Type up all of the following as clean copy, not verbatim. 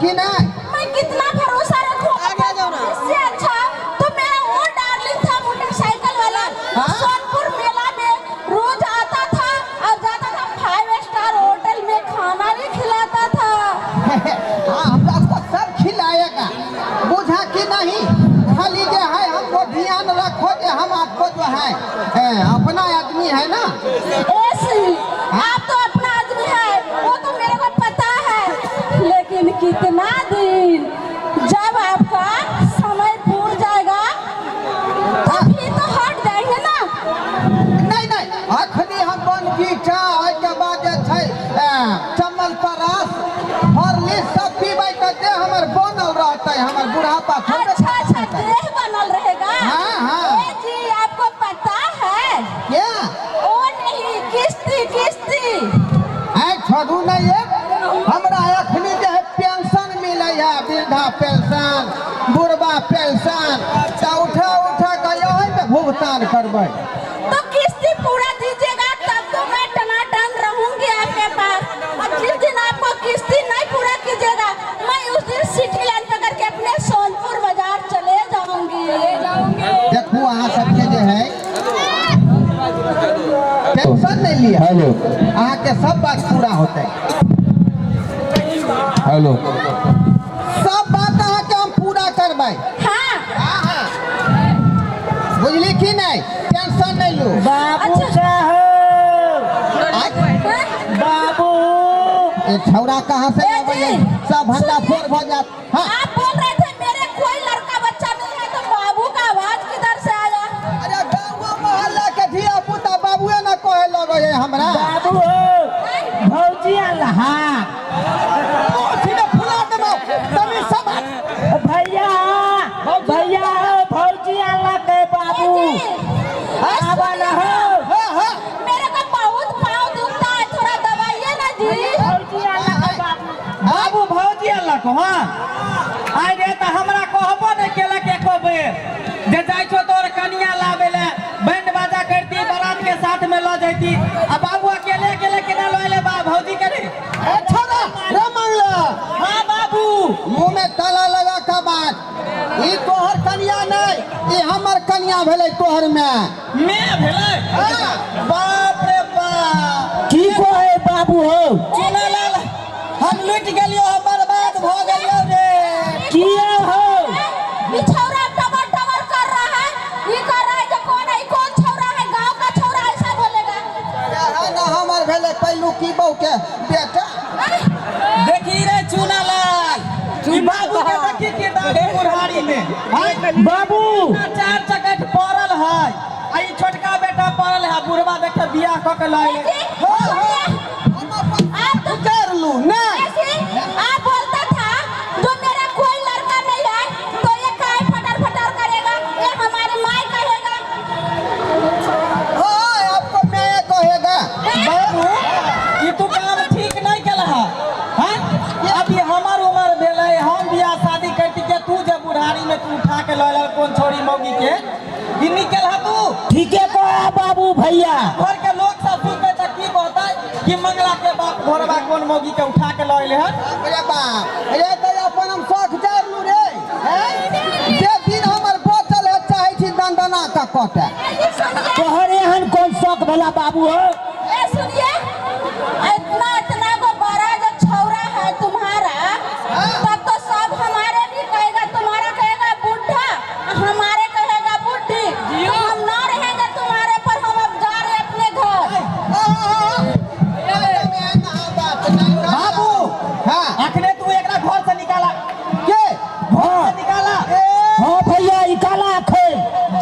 कि नहीं? मैं कितना भरोसा रखूं? आगे जाओ ना। इससे अच्छा तो मेरा वो डार्लिंग था, मोटरसाइकिल वाला। हाँ? सोनपुर मेला में रोज आता था और जाता था, 5 स्टार होटल में खाना भी खिलाता था। हाँ, हमरा को सब खिलाएगा, बुझा कि नहीं? खाली जो है हमको ध्यान रखो जे हम आपको जो है अपना आदमी है ना। ऐसी आप तो अपना आदमी है, वो तो मेरे को पता है, लेकिन कितना दिन, जब आपका समय पूर जाएगा तभी तो हट जाएंगे ना। नहीं नहीं, अखनी हम बन ओहिके बाद जे छै चम्मल परास हॉर्लिक्स सब पीबै तऽ देह हमर बनल रहतै, हमर बुढ़ापा थोड़बे। अच्छा अच्छा, देह बनल रहेगा। हाँ, हाँ। ए जी, आपको पता है? क्या? ओ नहीं, किस्ती किस्ती। आइ छोड़ू नहीं, एक हमरा अखनी जे है पेंशन मिलै है, वृद्धा पेंशन, बुढ़बा पेंशन, तऽ उठा उठा कऽ ओहिमे भुगतान करबै। तो किस्ती पूरा दीजिएगा तब तो मैं टनाटन रहूंगी आपके पास, और जिस दिन आपको किस्ती नहीं पूरा कीजिएगा, मैं उस दिन सिटी लाइन पकड़ के अपने सोनपुर बाजार चले जाऊंगी। देखू, अहाँ सबके जे है टेंशन नहीं लिया। हेलो। अहाँके सब बात पूरा होतै। हेलो। सब बात अहाँके हम पूरा करबै। हाँ। हाँ हाँ, बुझली कि नहीं? टेंशन नहीं लू। बाबू। अच्छा। साहब। आइ- बाबू। ए छौड़ा कहाँ से ए आबै है? जी, सब भंडा सुनिए। फोड़ भऽ जायत। हाँ। आप बोल रहे थे मेरे कोई लड़का बच्चा नहीं है, तो बाबू का आवाज किधर से आया? अरे, गाँव मोहल्ला के धिया पुता बाबुए न कहे लगे है हमरा। बाबू हो, भौजी आल। हाँ। सीधे फुला देबौ तनी सब। भैया, भैया हो, भौजी आल के बाबू। ए जी, आवा न हो। हाँ हाँ। मेरे को बहुत पाँव दुखता है, थोड़ा दबाइए ना जी। भौजी आल के बाबू। बाबू, भौजी अनलक? हँ, आइ रे, तऽ हमरा कहबो नहि केलक एको बेर जे जाइ छौ तोर कनिया लाबै लए। बैंड बाजा करती, बारात के साथ में लऽ जैती, आ बाबू अकेले अकेले केना लऽ एले बा भौजी के रे? ए छोरा रे मंगला। हाँ बाबू। मुंह में ताला लगा का बात। ई तोहर कनिया नहीं, ई हमर कनिया भेलै तोहर में। मैं भेलै? हाँ। बाप रे बाप। की कहे बाबू हो? चुनालाल, हम लुटि गेलियो, हम बर्बाद भऽ गेलियो रे। किया हो? ये छौरा टबर टबर कर रहा है, ये कर रहा है जो कौन है, कौन छौरा है, गांव का छौरा ऐसा बोलेगा? इएह न हमर भेलै पहिलुकी बहू के बेटा। देखी रे चुनालाल, ई बाबू के देखी किरदानी बुढ़ारी में। बाबू। चार चकट पड़ल है आ ई छोटका बेटा पड़ल है, बुढ़वा देखे बियाह कऽ के लऽ एलै। जी, हाँ, सुनिए, हम अपन आप तो उतार लू नहीं। ऐसे आप बोलता था जो मेरा कोई लड़का नहीं है, तो ये काय फटर फटर करेगा, ये हमारे माई कहेगा। हाँ, आपको मैं कहेगा। बाबू, ई तू काम ठीक नहीं केलह हैं। अभी हमर उमर भेलै, हम बियाह शादी करती के तू जे बुढ़ारी में तू उठा के लऽ एलह कोन छोरी मौगी के, ई नीक केलह तू? ठीके कहे बाबू भैया। घर के लोग सब सुनते तऽ की कहतै कि मंगला के बाप घोरबा कोन मौगी के उठा के लऽ एलै हन। अरे बाप रे, तऽ अपन हम शौख जारि लू रे हैं? जे दिन हमर बचल है, चाहै छी दंदना के कटे। जी सुनिए। तोहर एहन कोन शौक भेला बाबू हो? ए सुनिए, इतना इतना को बड़ा जो छौरा है तुम्हारा, तब तो सब हमारे भी कहेगा, तुम्हारा कहेगा बुढ़ा, हमारे कहेगा बुढ़ी, तो हम ना रहेंगे तुम्हारे पर, हम अब जा रहे हैं अपने घर। बाबू। हाँ। अखने तू एकरा घर से निकाला। के? घर से निकाला। हाँ भैया, निकाला अखन।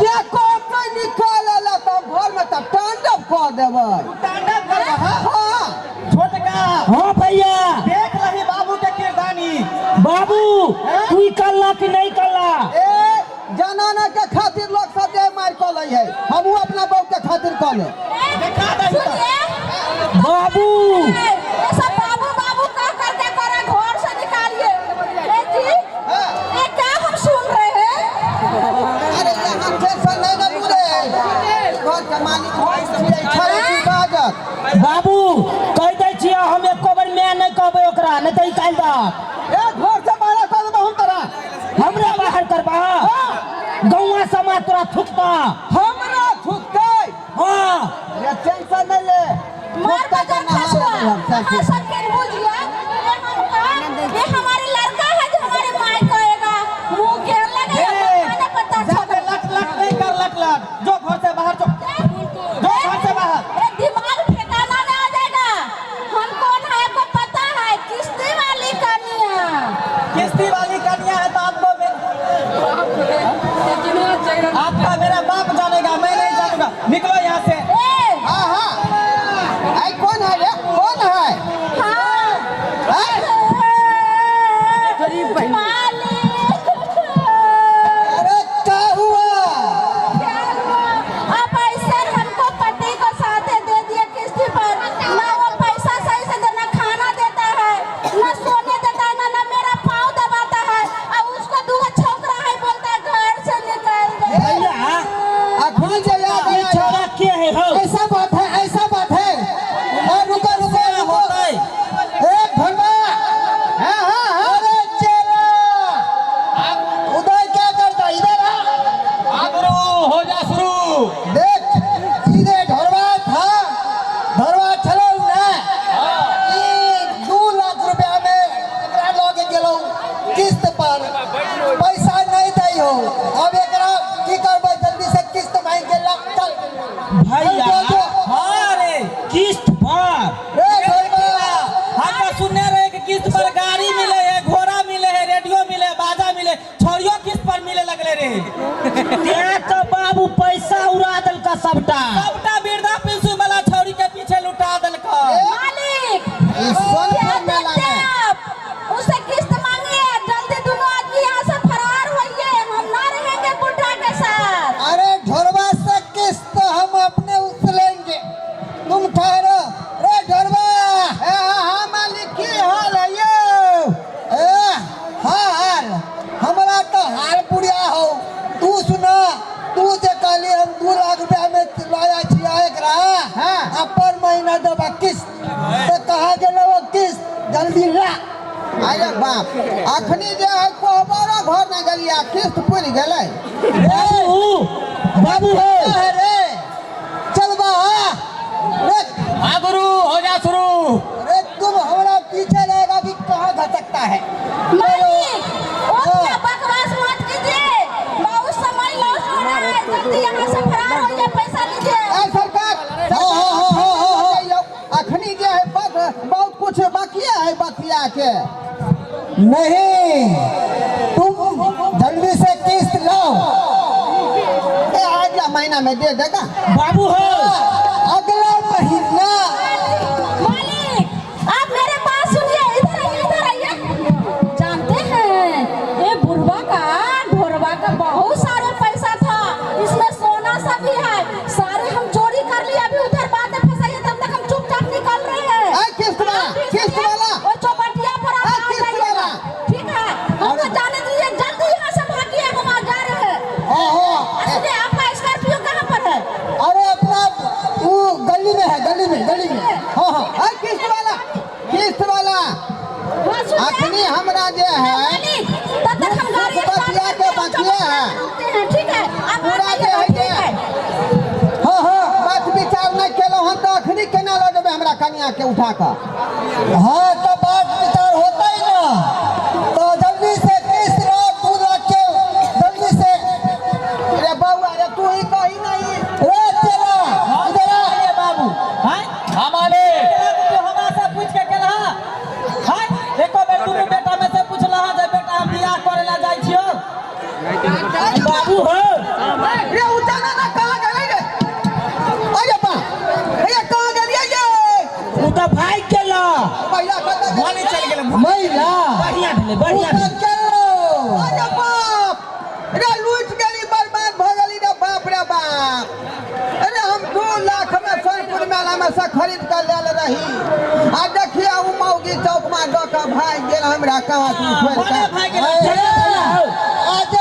जे कहतै निकालऽ ला तऽ घर में तऽ तांडव कऽ देबै। तांडव करबह? हाँ। छोटका। हाँ भैया। देख लही बाबू के किरदानी। बाबू, तू निकलला कि नहीं निकलला? ए जनाना के खातिर लोग सब जे मार कऽ लै है, हमहूँ अपना बहू के खातिर कऽ ले। देखा दही तऽ। सुनिए। बाबू। ये सब बाबू बाबू कह करके करा घर से निकालिए। ए जी, ये क्या हम सुन रहे हैं? अरे, यहाँ टेंशन नहीं न लू रे, घर के मालिक हम छियै, छड़ी छी बाजत। बाबू, कहि दै छियै, हम एको बेर मैं नहीं कहबै ओकरा, नहीं तऽ निकालि दक। ए घर से हमरा बाहर करबा गौवा समाज तोरा थुकता। हमरा थुकतै? हाँ। रे टेंशन नहीं ले। मार थुकतै बजर तऽ नहा खसुआ लेबै हम हाँ सब। सबके बुझिया ये हमका, ये हमारे लड़का है जो हमारे माई कहेगा मुंह के लगे खाने पता जाके लट लट नहीं कर, लट लट, जो घर से बाहर, जो जो घर से बाहर। ए, दिमाग ठिकाना में आ जाएगा। हम कौन है आपको पता है? किस्ती वाली कन्या। किस्ती वाली कन्या है तो आपको आपका मेरा बाप जानेगा, मैं नहीं जानूंगा। निकलो यहाँ से। ए हाँ हाँ, आई कौन है रे? कौन है? हाँ। हैं? मालिक। अरे क्या हुआ? क्या हुआ? अब ऐसे हमको पति को साथे दे दिया किस्ती पर, ना वो पैसा सही से देना, खाना देता है ना सोने देता है, ना ना मेरा पाँव दबाता है। अब उसको दूगो छोकरा है, बोलता है घर से निकल गए। भैया, अखनी जे याद ई आया। छोरा के है हो? ऐसा बात है, ऐसा बात है। और रुको रुको रुको। होता है। ए भरवा, हाँ हाँ हाँ, अरे चेला उधर क्या करता? इधर आ। हाँ गुरु, हो जा शुरू। देख, सीधे ढोरवा था, ढोरवा छलो ना। ई 2 लाख रुपया में एकरा लऽ के गेलहुँ किस्त पर, पैसा नहीं दै हो। अब एकरा की करबै? जल्दी से किस्त मांगि के ला, चल। भैया। जो, जो। हाँ रे। किस्त पर? रे ढोरवा। हम तो सुनने रहे कि किस्त पर गाड़ी मिले है, घोड़ा मिले है, रेडियो मिले है, बाजा मिले, छोरियो किस्त पर मिले लगले रे। ते तो बाबू पैसा उड़ा देलका सबटा। सबटा वृद्धा पेंशन वाला छौरी के पीछे लुटा देलका। मालिक, ई सोनपुर क्या मेला देखते में हैं आप? उसे किस्त मांगिए जल्दी, दोनों आदमी यहाँ से फरार होइए, हम ना रहेंगे बुढ़ा के साथ। अरे ढोरवा से किस्त हम अपने उसलेंगे, तुम ठहरो। रे ढोरवा। हाँ हाँ मालिक, की हाल है यो? ए हाल, हमरा तो हाल बुढ़िया हो। तू सुना, तू जे कहली हम 2 लाख रुपया में लाया छिया एकरा। हाँ। अपन महीना देबा किस्त, तो कहाँ गेलो वो किस्त? जल्दी ला। अरे बाप, अखनी जे है कोहबरो घर नहीं गेलिया, किस्त पुरि गेलै। बाबू, बाबू हो। अरे चल बा रे। हाँ गुरु, हो जा शुरू। अरे तुम हमारा पीछे रहेगा कि कहाँ घसकता है। मालिक, उतना बकवास मत कीजिए, बहुत समय लॉस हो रहा है, जल्दी यहाँ से फरार होइए, पैसा लीजिए। ए सरकार, हो हो हो हो हो हो, अखनी जे है बस बहुत कुछ बाकी है बतिया के। नहीं, तुम जल्दी से किस्त लाओ। ए अगला महीना में दे देगा। बाबू हो। अगला महीना। मालिक, आप मेरे बात सुनिए, इधर आइए, इधर आइए। जानते हैं, ये बुढ़वा का, ढोरवा का बहुत सारे पैसा था, इसमें सोना सब भी है, सारे हम चोरी कर लिए। अभी उधर बातें फंसाइए, तब तक हम चुपचाप निकल रहे हैं। ए, किस्त वाला, आप भी किस्त सुनिए, वाला। वो चौपटिया पर आप ए, आ किस्त जाइएगा। वाला। ठीक है, हमको जाने दीजिए, जल्दी यहाँ से भागिए, हम आज जा रहे हैं। ओहो। सुनिए, आपका स्कॉर्पियो कहाँ पर है? अरे अपना वो गली में है, गली में, गली में। हाँ हाँ, ए किस्त वाला, किस्त वाला। हाँ, सुनिए। अखनी हमरा जे है मालिक, तब तक हम गाड़ी बतिया स्टार्ट के करके हम बतिया चौपटिया है। पर रुकते हैं, ठीक है? आप आ पूरा जे जाइएगा, है ठीक जे। है? हाँ हाँ, बात विचार नहीं केलहुँ हन तऽ अखनी केना लऽ जेबै हमरा कनिया के उठा कऽ? हाँ, तो बात विचार होता ही ना, तो जल्दी से किस्त लाओ 2 लाख के, जल्दी से। अरे बउआ रे, तू ही कही नहीं। रे चला, इधर आ। ये बाबू हाँ। हाँ मालिक। तू हमरा से पूछ के केलहा? हाँ, एको बेर दुनू बेटा में से पूछलहा जे बेटा, हम बियाह करे ला जाइ छियो? बाबू हो। रे उठाना ना, कहाँ गेलै रे? अरे बा, भैया, कहाँ गेलियै ये? उ तऽ भागि गेल। महिला कतऽ गेलै? भले चलि गेलै। महिला। बढ़िया भेलै, बढ़िया भेलै। अरे बाप रे, लूटि गेली, बर्बाद भऽ गेली रे। बाप रे बाप, अरे हम 2 लाख में सोनपुर मेला में से खरीद कर लेल रही, आ देखिए उ मौगी चौक में दऽ कऽ भागि गेल, हमरा कहाँ से छोड़ि भने कऽ। भागि गेल। चलो भैया हो। आज